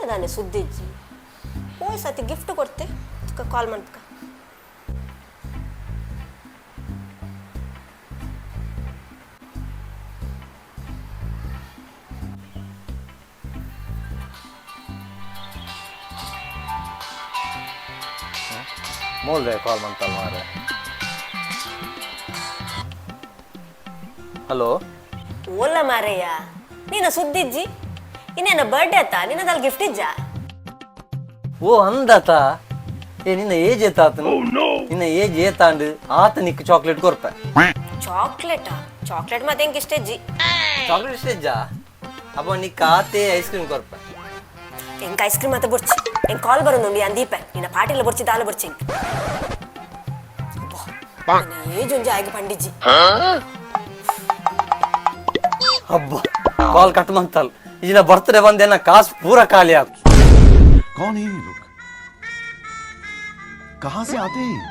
ದಾನೆ ಸುದ್ದಿಜ್ಜಿ ಪೋಯ್ ಸತಿ ಗಿಫ್ಟ್ ಕೊಡ್ತೆ. ಕಾಲ್ ಮಾಡ್ಕ. ಮೋಲ್ದೆ ಕಾಲ್ ಮಂತಲ್ ಮಾರೆ. ಹಲೋ. ಓಲ್ಲ ಮಾರಯ್ಯ, ನೀನ ಸುದ್ದಿಜ್ಜಿ. ಇನ್ನೇನ ಬರ್ಡೇ ಆತ, ನಿನ್ನದಲ್ಲಿ ಗಿಫ್ಟ್ ಇಜ್ಜಾ? ಓ ಅಂದಾತ. ಏ, ನಿನ್ನ ಏಜ್ ಏತಾತನು? ನಿನ್ನ ಏಜ್ ಏತಾಂಡ್ ಆತ ನಿಕ್ ಚಾಕ್ಲೇಟ್ ಕೊರ್ಪೆ. ಚಾಕ್ಲೇಟಾ? ಚಾಕ್ಲೇಟ್ ಮತ್ತೆ ಹೆಂಗೆ ಇಷ್ಟ ಇಜ್ಜಿ. ಚಾಕ್ಲೇಟ್ ಇಷ್ಟ ಇಜ್ಜಾ? ಅಪ್ಪ ನಿಕ್ ಆತೆ ಐಸ್ ಕ್ರೀಮ್ ಕೊರ್ಪೆ. ಎಂಕ್ ಐಸ್ ಕ್ರೀಮ್ ಮತ್ತೆ ಬುರ್ಚಿ. ಎಂಕ್ ಕಾಲ್ ಬರೋದು ಅಂದೀಪೆ. ನಿನ್ನ ಪಾಟಿಲ್ಲ ಬುರ್ಚಿ, ದಾಲ ಬುರ್ಚಿ ಎಂಕ್. ಅಬ್ಬಾ, ನಿನ್ನ ಏಜ್ ಒಂಜಿ ಆಗಿ ಪಂಡಿಜ್ಜಿ. ಹಬ್ಬ ಕಾಲ್ ಕಟ್ ಮಂತಲ್. ಈಜಿನ ಬರ್ತ್ಡೇ ಬಂದೇನ ಕಾಸು ಪೂರ ಖಾಲಿ ಆತು. कौन है ये लोग? कहां से आते हैं?